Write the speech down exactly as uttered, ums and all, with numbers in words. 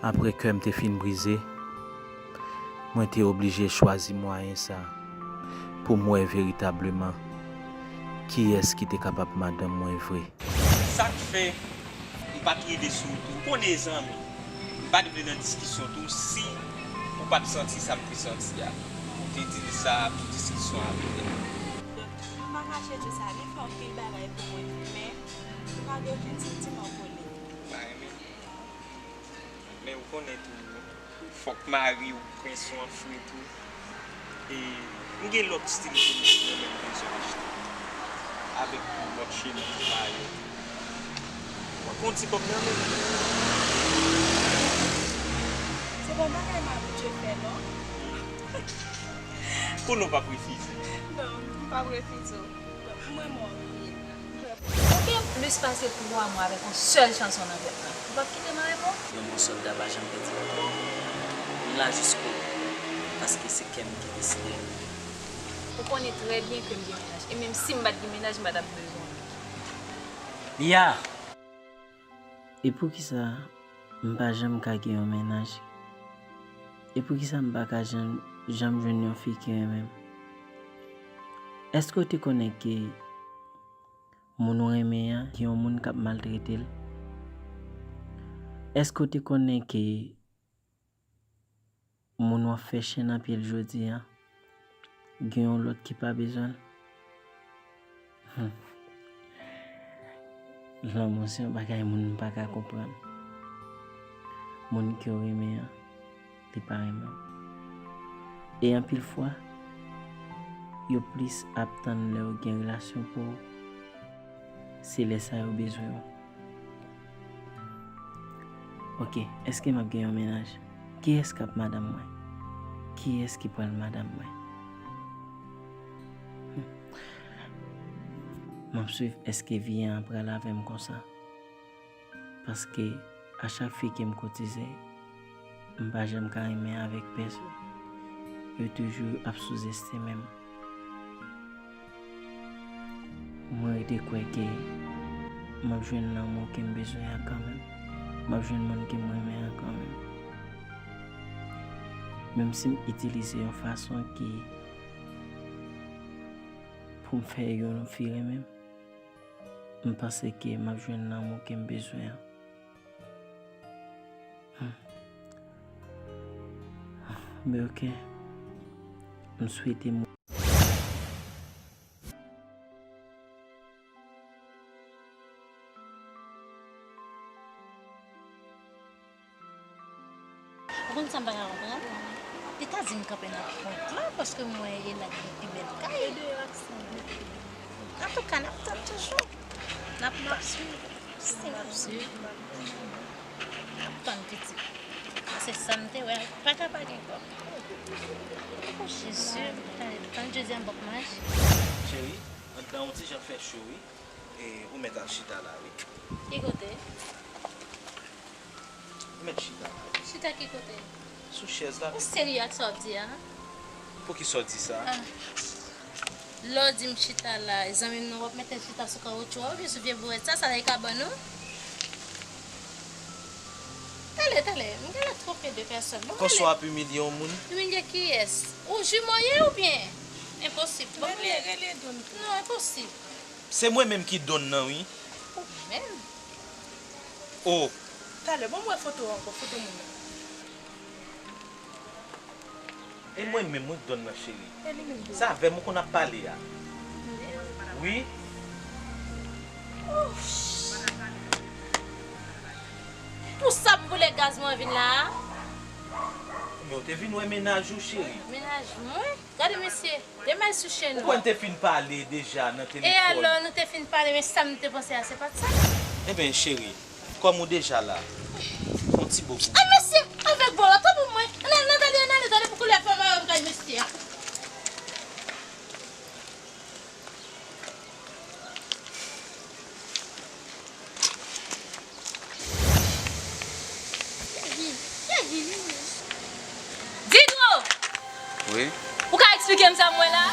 Apre kè m te fin brize, mwen te oblije chwazi mwayen sa pou m wè veritableman kiyès ki te kapab madanm mwen vre. Sa k fè m pa t rive sou ou tou. Ou konnen zanmi, m pa t vle nan diskisyon tou si ou pa t santi sa m te santi a. M te itilize sa pou diskisyon a petèt. Donk, m pa kache di sa, li fè anpil bagay pou mwen, men m pa gen okenn santiman pou li. M pa renmen li. Men ou konnen tou, fòk mari ou pran swen an fre tou. E m gen lòt stil ke m renmen bezwen achte. Avèk lòt chemiz m pa yo. Mwen gen yon ti kòb nan men m. Se pa bagay m abitye fè, non. Konnen w p ap refize. Non, m p ap refize w. Mwen renmen w anpil. Ou gen plis pase twa mwa avèk yon sèl chanson nan tèt la. Ou p ap kite m avèk ou? Yon bon sòlda pa janm pèdi yon kò. M la jis pou ou, paske se kè m ki deside. Ou konnen trè byen ke m gen mennaj. E menm si m pa t gen mennaj, m pa t ap bezwen ou. Lia! E poukisa m pa janm ka gen yon mennaj? E poukisa m pa ka janm, janm jwenn yon fi ki renmen m? Èske w te konnen ke moun ou renmen an, gen yon moun k ap maltrete l? Èske w te konnen ke moun w ap fè chenn nan pye l jodi a, gen yon lòt ki pa bezwen l? Hmm. Lanmou se yon bagay moun pa ka konprann. Moun ke w renmen an, li pa renmen w. E anpil fwa, yo plis ap tann lè w gen relasyon pou w. Se lè sa yo bezwen w. Ok, èske m ap gen yon mennaj? Kiyès k ap madanm mwen? Kiyès ki pral madanm mwen? Hmm. M ap swiv èske vi an ap pral avè m konsa. Paske a chak fi ke m koutize, m pa janm ka renmen avèk pèsonn. Yo toujou ap souzestime m. Mwen rete kwè ke m ap jwenn lanmou ke m bezwen an kanmenm. M ap jwenn moun ke m renmen an kanmenm. Menm si m itilize yon fason ki pou m fè yon fi renmen m, m panse ke m ap jwenn lanmou ke m bezwen an. Hmm. Men ok. M swete m Ou konn sa m pa ka konprann? Li ta di m kanpe nan pwent la, paske m wè e la ki gen pi bèl kay. Antouka, n ap tann toujou. N ap tann. N ap swiv. N ap swiv. N ap tann pitit. Se sa m te wè. Pa ka pa gen kòb. O Jezi, tann, tann Jezi an bòk maj. Cheri, anndan yon ti jan fè cho, wi. E, ou mèt al chita la, wi. Ki kote? Ou mèt chita la, wi. Chita ki kote? Sou chèz la. Ou serye ak sa w ap di a? Poukisa w di sa? Ah. Lè w di m chita la, zanmi m nan w ap mete chita sou kawotchou a oubyen sou vye bourèt sa, sa la e ka ban nou? Talè, talè, m genlè twonpe de pèsòn. Bon, ou konsa w ap imilye yon moun? Imilye kiyès? Ou jimo ye oubyen? Enposib. Bon, rele, rele Don. Non, enposib. Se mwen menm ki Don nan, wi. Ou menm? O. Talè, ban m wè foto ankò, foto moun nan. E mwen menm, mwen Don nan, cheri. E li menm, Don. Se avè m ou konn ap pale a. Wi. Pou sa m boule gaz mwen vin la a? Men ou te vin wè mennaj ou, cheri. Mennaj mwen? Gade mesye, de may sou chen ou. Ou kwè n te fin pale deja nan telefòn? E alò, nou te fin pale, men sa m te panse a, se pa t sa. Ebyen, cheri, kòm ou deja la, fè yon ti bo pou mwen. Ay, mesye, avèk bo la, tanpri mwen. Ann ale, ann ale, ann ale, gade pou koulè fè mayo m kay mesye a. Didro! Wi? Ou ka eksplike m sa m wè la?